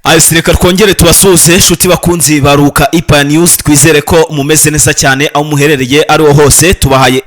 Reka twongere tubasuhuze inshuti bakunzi baruka Ipa News, twizere ko mumeze neza cyane aho muherereye ariho hose. Tubahaye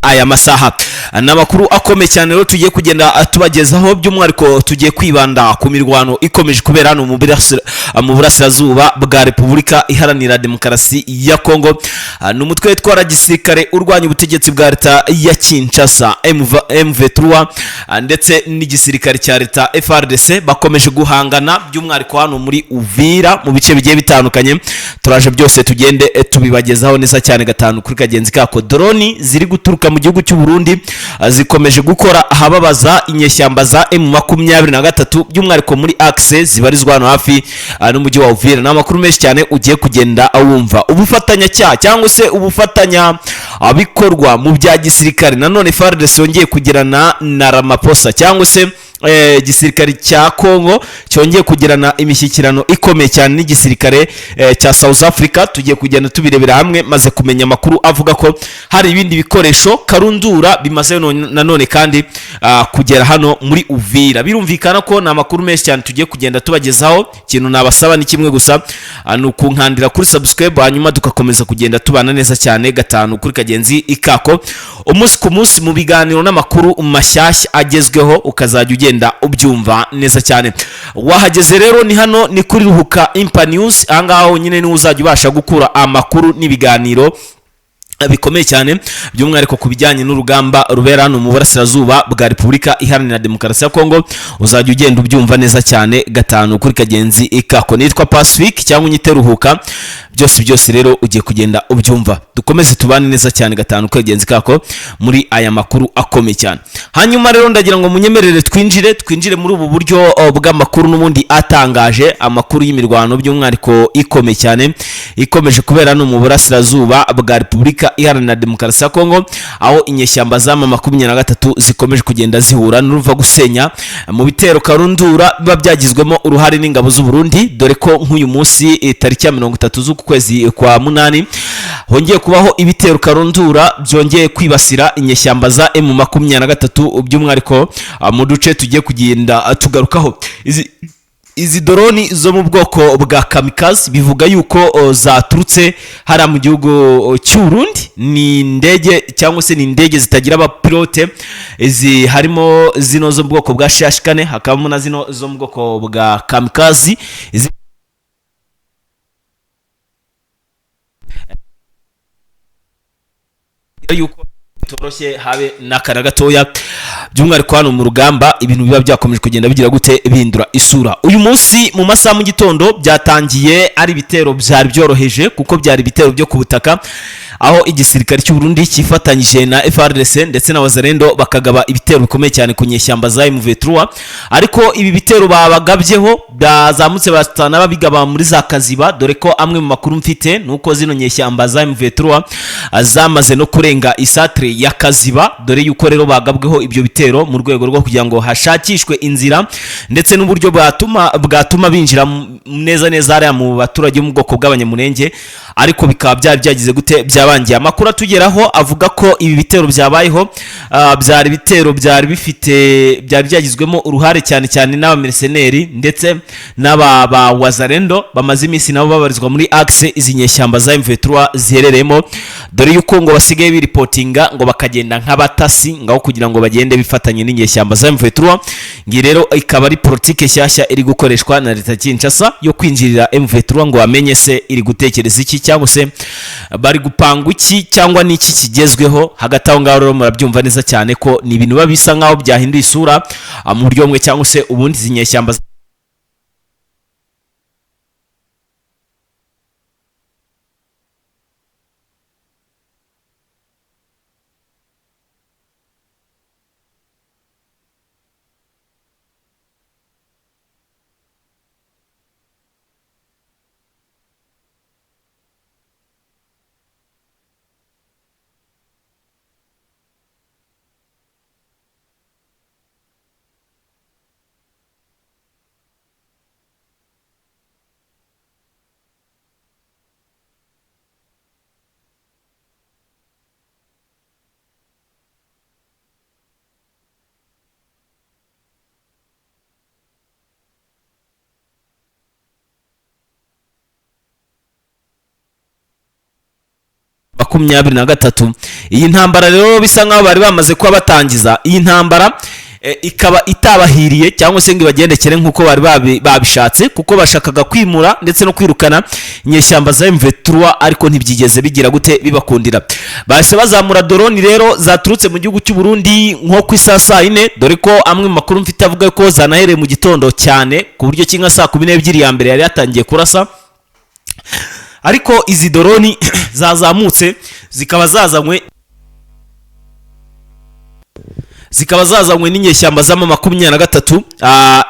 aya masaha n'amakuru akomeye cyane rero tugiye kugenda tubagezaho, by'umwihariko tugiye kwibanda ku mirwano ikomeje kubera hano mu burasirazuba bwa Repubulika Iharanira Demokarasi ya Kongo. Ni umutwe witwara gisirikare urwanya ubutegetsi bwa leta ya Kinshasa MV3 ndetse n'igisirikare cya leta FARDC bakomeje guhangana, by'umwihariko hano muri Uvira mu bice bigiye bitandukanye. Turaje byose tugende tubibagezaho neza cyane gatanu kuri kagenzi kako. Droni ziri guturuka mu gihugu cy'u Burundi zikomeje gukora ahababaza inyeshyamba za M23, by'umwihariko muri axe zibarizwa hano hafi n'umujyi wa Uvira. Ni amakuru menshi cyane ugiye kugenda wumva. Ubufatanyacyaha cyangwa se ubufatanya bikorwa mu bya gisirikare nanone FARDC yongeye kugirana na Ramaphosa, cyangwa se igisirikare cya Kongo cyongeye kugirana imishyikirano ikomeye cyane n'igisirikare cya South Africa. Tugiye kugenda tubirebera hamwe, maze kumenya amakuru avuga ko hari ibindi bikoresho karundura bimaze nanone kandi kugera hano muri Uvira. Birumvikana ko ni amakuru menshi cyane tugiye kugenda tubagezaho. Ikintu nabasaba ni kimwe gusa, ni ukunkandira kuri subscribe, hanyuma tugakomeza kugenda tubana neza cyane gatanu kuri kagenzi ikako, umunsi ku munsi mu biganiro n'amakuru mashyashya agezweho, ukazajya ugenda ubyumva neza cyane. Wahageze rero ni hano, ni kuri Ruhuka Impa News. Ahangaha honyine niho uzajya ubasha gukura amakuru n'ibiganiro bikomeye cyane, by'umwihariko ku bijyanye n'urugamba rubera hano mu burasirazuba bwa Repubulika Iharanira Demokarasi ya Kongo. Uzajya ugenda ubyumva neza cyane gatanu kuri kagenzi ikako. Nitwa Pacifique cyangwa unyite Ruhuka, byose byose rero ugiye kugenda ubyumva. Dukomeze tubane neza cyane gatanu kuri kagenzi kako muri aya makuru akomeye cyane. Hanyuma rero ndagira ngo munyemerere twinjire muri ubu buryo bw'amakuru n'ubundi atangaje, amakuru y'imirwano by'umwihariko ikomeye cyane ikomeje kubera hano mu burasirazuba bwa Repubulika Iharanira Demokarasi ya Kongo, aho inyeshyamba za M23 zikomeje kugenda zihura n'uruva gusenya mu bitero karundura biba byagizwemo uruhare n'ingabo z'u Burundi. Dore ko nk'uyu munsi tariki ya 30 z'uku kwezi kwa munani hongeye kubaho ibitero karundura byongeye kwibasira inyeshyamba za M23, by'umwihariko mu duce tugiye kugenda tugarukaho. Izi doroni zo mu bwoko bwa kamikaze bivuga yuko zaturutse hariya mu gihugu cy'u Burundi. Ni indege cyangwa se ni indege zitagira abapilote. Izi harimo zino zo mu bwoko bwa shashikane, hakabamo na zino zo mu bwoko bwa kamikaze. Izi yuko bitoroshye habe n'akara gatoya, by'umwihariko hano mu rugamba ibintu biba byakomeje kugenda bigira gute, bihindura isura. Uyu munsi mu masaha mu gitondo byatangiye ari ibitero byari byoroheje, kuko byari ibitero byo ku butaka, aho igisirikare cy'u Burundi cyifatanyije na FARDC ndetse na Wazalendo bakagaba ibitero bikomeye cyane ku nyeshyamba za M23. Ariko ibi bitero babagabyeho byazamutse batana babigaba muri za Kaziba, dore ko amwe mu makuru mfite nuko zino nyeshyamba za M23 zamaze no kurenga isatre ya Kaziba. Dore yuko rero bagabweho ibyo bitero mu rwego rwo kugira ngo hashakishwe inzira ndetse n'uburyo bwatuma binjira neza neza hariya mu baturage mu bwoko bw'Abanyamurenge, ariko bikaba byari byagize gute, byabangiye. Amakuru atugeraho avuga ko ibi bitero byabayeho byari bitero byari bifite byari byagizwemo uruhare cyane cyane n'abamerceneri ndetse n'aba ba Wazalendo bamaze iminsi nabo babarizwa muri axe izi nyeshyamba za M23 ziherereyemo. Dore yuko ngo basigaye biripotinga ngo bakagenda nk'abatasi ngaho kugira ngo bagende bifatanye n'inyeshyamba za M23. Ngi rero ikaba ari politike nshyashya iri gukoreshwa na leta Kinshasa yo kwinjirira M23 ngo bamenye se iri gutekereza iki, cyangwa se bari gupanga iki, cyangwa n'iki kigezweho. Hagati aho ngaho rero murabyumva neza cyane ko ni ibintu biba bisa nkaho byahinduye isura mu buryo bumwe cyangwa se ubundi. Izi nyeshyamba M23. Iyi ntambara rero bisa nkaho bari bamaze kuba batangiza iyi ntambara, ikaba itabahiriye cyangwa se ngo ibagendekere nk'uko bari babishatse, kuko bashakaga kwimura ndetse no kwirukana inyeshyamba za M23, ariko ntibyigeze bigira gute, bibakundira. Bahise bazamura drone rero zaturutse mu gihugu cy'u Burundi nko ku isaha saa 4, dore ko amwe mu makuru mfite avuga ko zanahereye mu gitondo cyane, ku buryo kimwe saa 12 ya mbere yari yatangiye kurasa. Ariko izi drone zazamutse zikaba zazanywe n'inyeshyamba z'ama 23.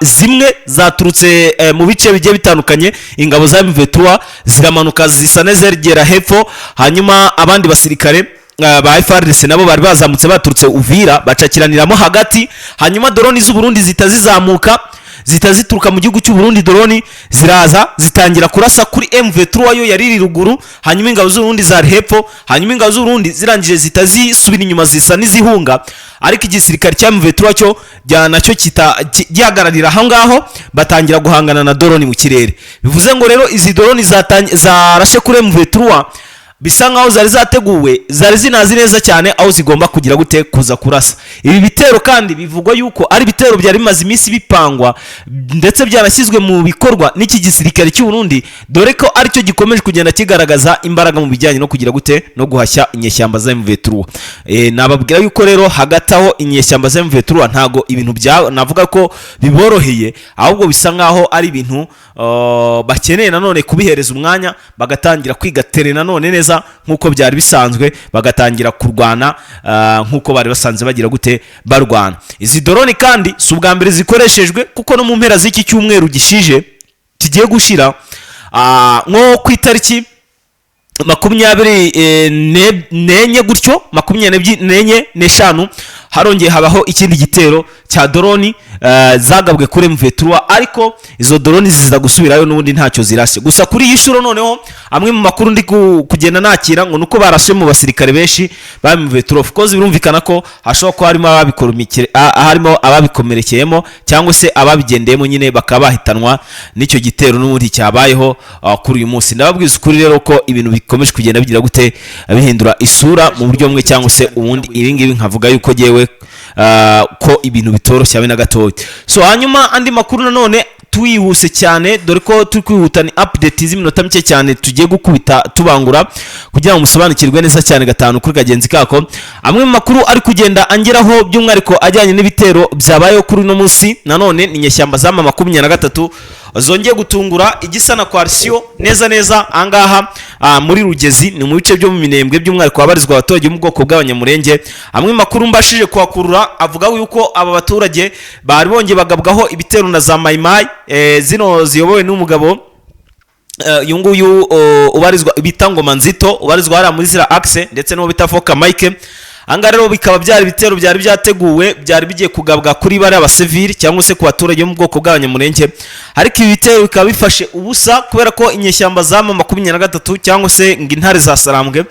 Zimwe zaturutse mu bice bigiye bitandukanye, ingabo za M23 ziramanuka zisa n'izegera hepfo, hanyuma abandi basirikare ba FARDC nabo bari bazamutse baturutse Uvira bacakiraniramo hagati. Hanyuma drone z'u Burundi zita zizamuka, zita zituruka mu gihugu cy'u Burundi. Drone ziraza zitangira kurasa kuri M23 yo yari iri ruguru, hanyuma ingabo z'u Burundi zari hepfo. Hanyuma ingabo z'u Burundi zirangije zita zisubira inyuma, zisa n'izihunga, ariko igisirikare cya M23 cyo nacyo kita gihagararira aho ngaho, batangira guhangana na drone mu kirere. Bivuze ngo rero izi drone zarashe kuri M23 bisa nkaho zari zateguwe, zari zinazi neza cyane aho zigomba kugira gute, kuza kurasa. Ibi bitero kandi bivugwa yuko ari ibitero byari bimaze iminsi bipangwa, ndetse byanashyizwe mu bikorwa n'iki gisirikare cy'u Burundi, dore ko aricyo gikomeje kugenda kigaragaza imbaraga mu bijyanye no kugira gute, no guhashya inyeshyamba za M23. Nababwira yuko rero hagati aho inyeshyamba za M23 ntago ibintu bya navuga ko biboroheye, ahubwo bisa nkaho ari ibintu bakeneye nanone kubihereza umwanya, bagatangira kwiga terrain nanone neza nk'uko byari bisanzwe, bagatangira kurwana nk'uko bari basanzwe bagira gute, barwana. Izi drone kandi si ubwa mbere zikoreshejwe, kuko no mu mpera z'iki cyumweru gishije kigiye gushira, nko ku itariki 24 gutyo, 24, 5, harongeye habaho ikindi gitero cya drone zagabwe kuri M23, ariko izo drone ziza gusubirayo n'ubundi ntacyo zirashe. Gusa kuri iyi shuro noneho amwe mu makuru ndi kugenda nakira ngo nuko barashe mu basirikare benshi ba M23. Of course birumvikana ko hashobora kuba harimo harimo ababikomerekeyemo cyangwa se ababigendeyemo nyine, bakaba bahitanwa n'icyo gitero n'ubundi cyabayeho kuri uyu munsi. Ndababwiza ukuri rero ko ibintu bikomeje kugenda bigira gute, bihindura isura mu buryo bumwe cyangwa se ubundi. Ibi ngibi nkavuga yuko jyewe ko ibintu bitoroshye habe na gatoya. So hanyuma andi makuru nanone twihuse cyane, dore ko turi kwihuta, ni update z'iminota mike cyane tugiye gukubita tubangura kugira ngo musobanukirwe neza cyane gatanu kuri kagenzi kako. Amwe mu makuru ari kugenda angeraho, by'umwihariko ajyanye n'ibitero byabayeho kuri uno munsi nanone, ni inyeshyamba z'ama 23 zongeye gutungura igisa na coalition neza neza ahangaha muri Rugezi, ni mu bice byo mu Minembwe, by'umwihariko habarizwa abaturage bo mu bwoko bw'Abanyamurenge. Amwe mu makuru mbashije kuhakurura avuga yuko aba baturage bari bongeye bagabwaho ibitero na za Mayimayi, zino ziyobowe n'umugabo uyu nguyu ubarizwa bita Ngoma Nzito, ubarizwa hariya muri zira axe, ndetse n'uwo bita Foka Mike. Ahangaha rero bikaba byari ibitero byari byateguwe, byari bigiye kugabwa kuri bariya basivili cyangwa se ku baturage bo mu bwoko bw'Abanyamurenge, ariko ibi bitero bikaba bifashe ubusa kubera ko inyeshyamba za M23 cyangwa se ngo intare za Sarambwe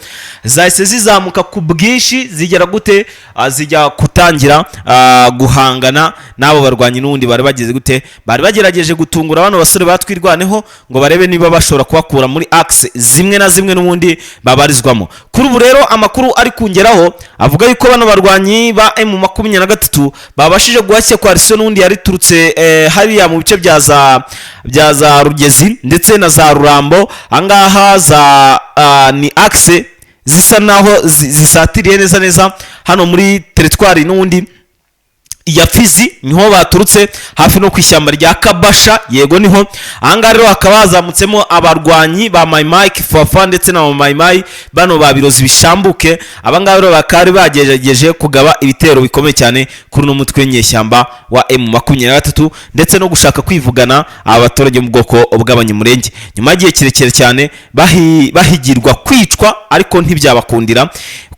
zahise zizamuka ku bwinshi, zigera gute, zijya gutangira guhangana n'abo barwanyi n'ubundi bari bageze gute, bari bagerageje gutungura bano basore batwirwaneho ngo barebe niba bashobora kubakura muri axe zimwe na zimwe n'ubundi babarizwamo. Kuri ubu rero amakuru ari kungeraho avuga yuko bano barwanyi ba M23 babashije guhashya coalition n'ubundi yari iturutse hariya mu bice bya za Rugezi ndetse na za Rurambo. Ahangaha za ni axe zisa naho zisatiriye neza neza hano muri teritwari n'ubundi ya Fizi, niho baturutse, hafi no ku ishyamba rya Kabasha. Yego, niho. Ahangaha rero hakaba hazamutsemo abarwanyi ba Mayimayi Fafa ndetse na Mayimayi bano ba Birozi bishambuke. Abangaba rero bakaba bagerageje kugaba ibitero bikomeye cyane kuri uno mutwe w'inyeshyamba wa M23, ndetse no gushaka kwivugana aba baturage mu bwoko bw'Abanyamurenge nyuma y'igihe kirekire cyane bahigirwa kwicwa, ariko ntibyabakundira.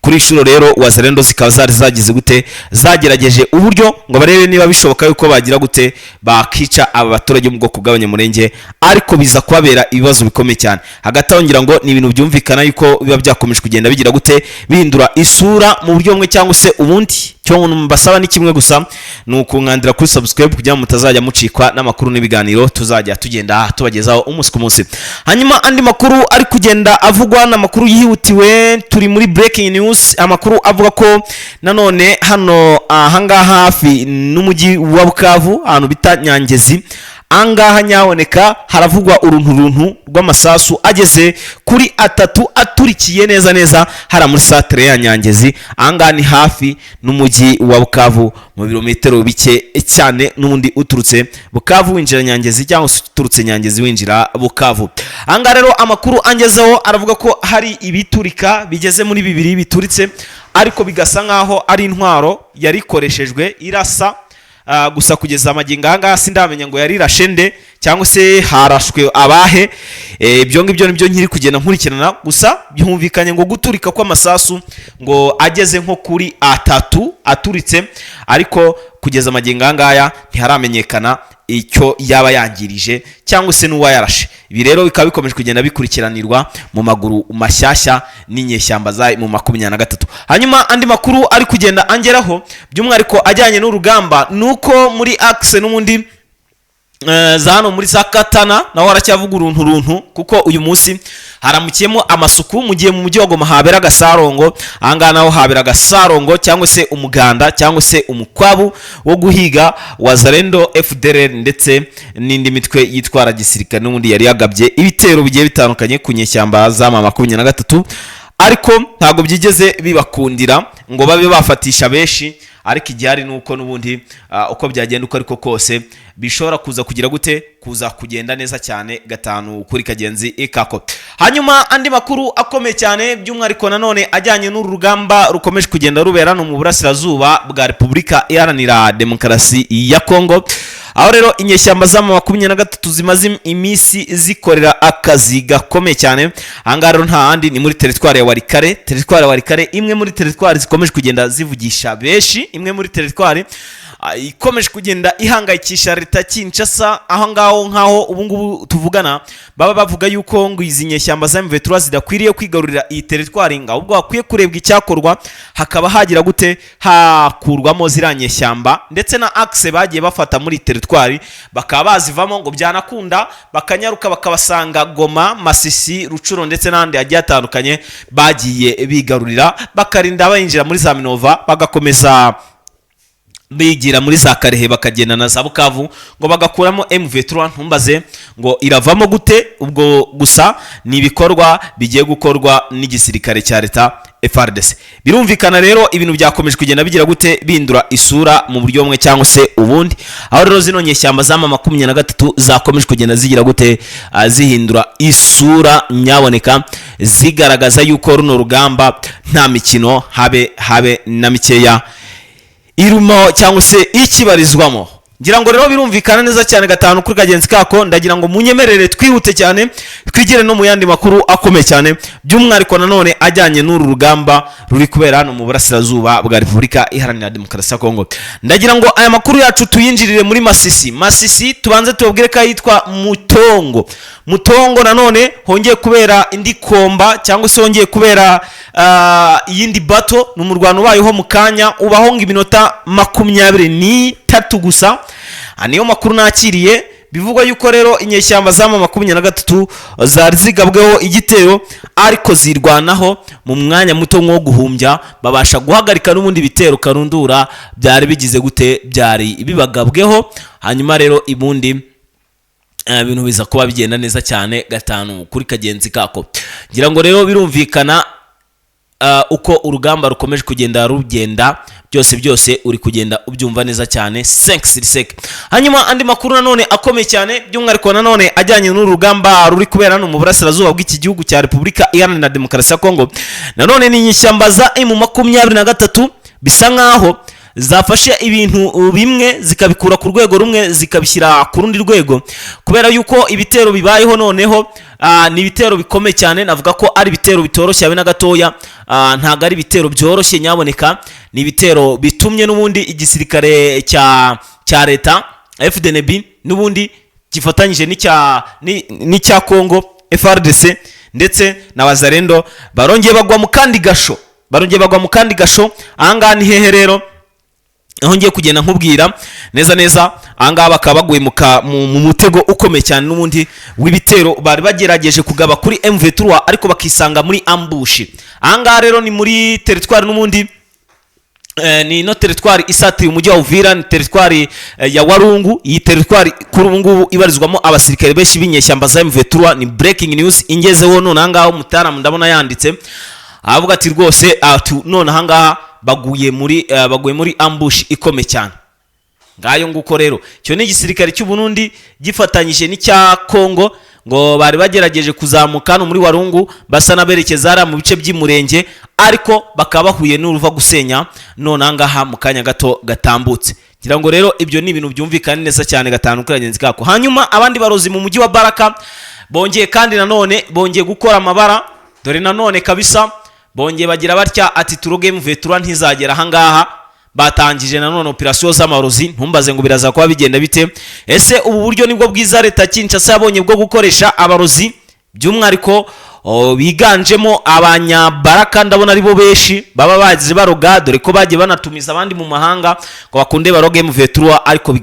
Kuri inshuro rero Wazalendo zikaba zari zagize gute, zagerageje uburyo ngo barebe niba bishoboka yuko bagira gute, bakica aba baturage mu bwoko bw'Abanyamurenge, ariko biza kubabera ibibazo bikomeye cyane. Hagati aho ngira ngo ni ibintu byumvikana yuko biba byakomeje kugenda bigira gute, bihindura isura mu buryo bumwe cyangwa se ubundi. Icyo mbasaba ni kimwe gusa, ni ukunkandira kuri subscribe kugira ngo mutazajya mucikwa n'amakuru n'ibiganiro tuzajya tugenda tubagezaho umunsi ku munsi. Hanyuma andi makuru ari kugenda avugwa ni amakuru yihutiwe, turi muri breaking news, amakuru avuga ko nanone hano ahangaha hafi n'umujyi wa Bukavu, ahantu bita Nyangezi, ahangaha nyaboneka haravugwa urunturuntu rw'amasasu ageze kuri atatu aturikiye neza neza hariya muri centre ya Nyangezi. Ahangaha ni hafi n'umujyi wa Bukavu mu birometero bike cyane, n'ubundi uturutse Bukavu winjira Nyangezi cyangwa se uturutse Nyangezi winjira Bukavu. Ahangaha rero amakuru angezeho aravuga ko hari ibiturika bigeze muri bibiri bituritse, ariko bigasa nkaho ari intwaro yari ikoreshejwe irasa. Gusa kugeza amagingo aha ngaha sindamenya ngo yari irashe nde cyangwa se harashwe abahe. Ibyo ngibyo nibyo nkiri kugenda nkurikirana. Gusa byumvikanye ngo guturika kw'amasasu ngo ageze nko kuri atatu aturitse, ariko kugeza amagingo aha ngaya ntiharamenyekana icyo yaba yangirije cyangwa se n'uwa yarashe. Ibi rero bikaba bikomeje kugenda bikurikiranirwa mu maguru mashyashya n'inyeshyamba za mu 23. Hanyuma andi makuru ari kugenda angeraho by'umwihariko ajyanye n'urugamba ni uko muri axe n'ubundi za hano muri za Katana naho haracyavuga uruntu runtu, kuko uyu munsi haramukiyemo amasuku, mu gihe mu mujyi wa Goma habera agasarongo. Ahangaha naho habera agasarongo cyangwa se umuganda cyangwa se umukwabu wo guhiga Wazalendo, FDLR ndetse n'indi mitwe yitwara gisirikare n'ubundi yari yagabye ibitero bigiye bitandukanye ku nyeshyamba za ma 23, ariko ntabwo byigeze bibakundira ngo babe bafatisha benshi. Ariko igihari ni uko n'ubundi uko byagenda uko ariko kose bishobora kuza kugira gute, kuza kugenda neza cyane gatanu kuri kagenzi kako. Hanyuma andi makuru akomeye cyane by'umwihariko nanone ajyanye n'uru rugamba rukomeje kugenda rubera no mu burasirazuba bwa Repubulika Iharanira Demokarasi ya Kongo, aho rero inyeshyamba z'ama 23 zimaze iminsi zikorera akazi gakomeye cyane. Ahangaha rero nta handi ni muri teritwari ya Walikale. Teritwari ya Walikale, imwe muri teritwari zikomeje kugenda zivugisha benshi, imwe muri teritwari ikomeje kugenda ihangayikisha leta Kinshasa. Aho ngaho nkaho ubu ngubu tuvugana baba bavuga yuko ngo izi nyeshyamba za M23 zidakwiriye kwigarurira iyi teritwari, ngo ahubwo hakwiye kurebwa icyakorwa hakaba hagira gute, hakurwamo ziriya nyeshyamba ndetse na axe bagiye bafata muri teritwari bakaba bazivamo, ngo byanakunda bakanyaruka bakabasanga Goma, Masisi, Rutshuru ndetse n'ahandi hagiye hatandukanye bagiye bigarurira, bakarinda bayinjira muri za Minova, bagakomeza bigira muri za Kalehe, bakagenda na za Bukavu, ngo bagakuramo M23. Ntumbaze ngo iravamo gute, ubwo gusa ni ibikorwa bigiye gukorwa n'igisirikare cya leta FARDC. Birumvikana rero ibintu byakomeje kugenda bigira gute, bindura isura mu buryo bumwe cyangwa se ubundi, aho rero zino nyeshyamba z'ama 23 zakomeje kugenda zigira gute, zihindura isura nyaboneka, zigaragaza yuko runo rugamba nta mikino habe na mikeya irimo cyangwa se ikibarizwamo. Ngira ngo rero birumvikana neza cyane gatanu kuri kagenzi kako. Ndagira ngo munyemerere twihute cyane twigire no mu yandi makuru akomeye cyane by'umwihariko nanone ajyanye n'uru rugamba ruri kubera hano mu burasirazuba bwa Repubulika Iharanira Demokarasi ya Kongo. Ndagira ngo aya makuru yacu tuyinjirire muri Masisi. Masisi tubanze tubabwire ko yitwa Mutongo. Mutongo nanone hongeye kubera indi combat cyangwa se hongeye kubera iyindi battle. Ni umurwano ubayeho mu kanya, ubaho ngo iminota 23 gusa. Niyo makuru nakiriye. Bivugwa yuko rero inyeshyamba z'ama 23 zari zigabweho igitero, ariko zirwanaho mu mwanya muto nko guhumbya, babasha guhagarika n'ubundi bitero karundura byari bigize gute, byari bibagabweho. Hanyuma rero ibundi ibintu biza kuba bigenda neza cyane gatanu kuri kagenzi kako. Ngira ngo rero birumvikana uko urugamba rukomeje kugenda rugenda, byose byose uri kugenda ubyumva neza cyane 5. Hanyuma andi makuru nanone akomeye cyane by'umwihariko nanone ajyanye n'uru rugamba ruri kubera hano mu burasirazuba bw'iki gihugu cya Repubulika Iharanira Demokarasi ya Kongo, nanone ni inyeshyamba za M 23 bisa nkaho zafashe ibintu bimwe zikabikura ku rwego rumwe zikabishyira ku rundi rwego, kubera yuko ibitero bibayeho noneho ni ibitero bikomeye cyane. Navuga ko ari ibitero bitoroshye habe na gatoya. Ntabwo ari ibitero byoroshye nyaboneka, ni ibitero bitumye n'ubundi igisirikare cya leta FDNB n'ubundi gifatanyije n'icya Congo FARDC ndetse na Wazalendo barongeye bagwa mu kandi gasho, barongeye bagwa mu kandi gasho. Ahangaha ni hehe rero? Aho ngiye kugenda nkubwira neza neza, ahangaha bakaba baguye mu mutego ukomeye cyane n'ubundi w'ibitero bari bagerageje kugaba kuri M23, ariko bakisanga muri ambush. Ahangaha rero ni muri teritwari n'ubundi, ni ino teritwari isatiriye umujyi wa Uvira, ni teritwari ya Warungu. Iyi teritwari kuri ubu ngubu ibarizwamo abasirikare benshi b'inyeshyamba za M23. Ni breaking news ingezeho none ahangaha. Umutaramu ndabona yanditse avuga ati rwose none ahangaha baguye muri ambush ikomeye cyane. Ngayo nguko rero, icyo ni igisirikare cy'u Burundi gifatanyije n'icya Kongo, ngo bari bagerageje kuzamuka hano muri Warungu basa n'aberekeza hariya mu bice by'Imurenge, ariko bakaba bahuye n'uruva gusenya none ahangaha mu kanya gato gatambutse. Ngira ngo rero ibyo ni ibintu byumvikana neza cyane gatanu kuri kagenzi kako. Hanyuma abandi barozi mu mujyi wa Baraka bongeye kandi nanone bongeye gukora amabara. Dore nanone kabisa bongeye bagira batya ati: "Turoge M23 ntizagera ahangaha." Batangije nanone operasiyo z'amarozi. Ntumbaze ngo biraza kuba bigenda bite. Ese ubu buryo nibwo bwiza leta Kinshasa yabonye bwo gukoresha abarozi, by'umwihariko biganjemo Abanyabaraka? Ndabona aribo benshi baba bazi baroga, dore ko bagiye banatumiza abandi mu mahanga ngo bakunde baroge M23, ariko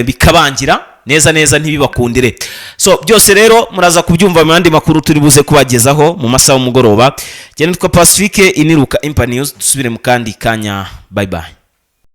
bikabangira neza neza, ntibibakundire. So byose rero muraza kubyumva mu yandi makuru turi buze kubagezaho mu masaha y'umugoroba. Genda, nitwa Pacifique, iniruka Impa News. Dusubire mu kandi kanya. Bye bye.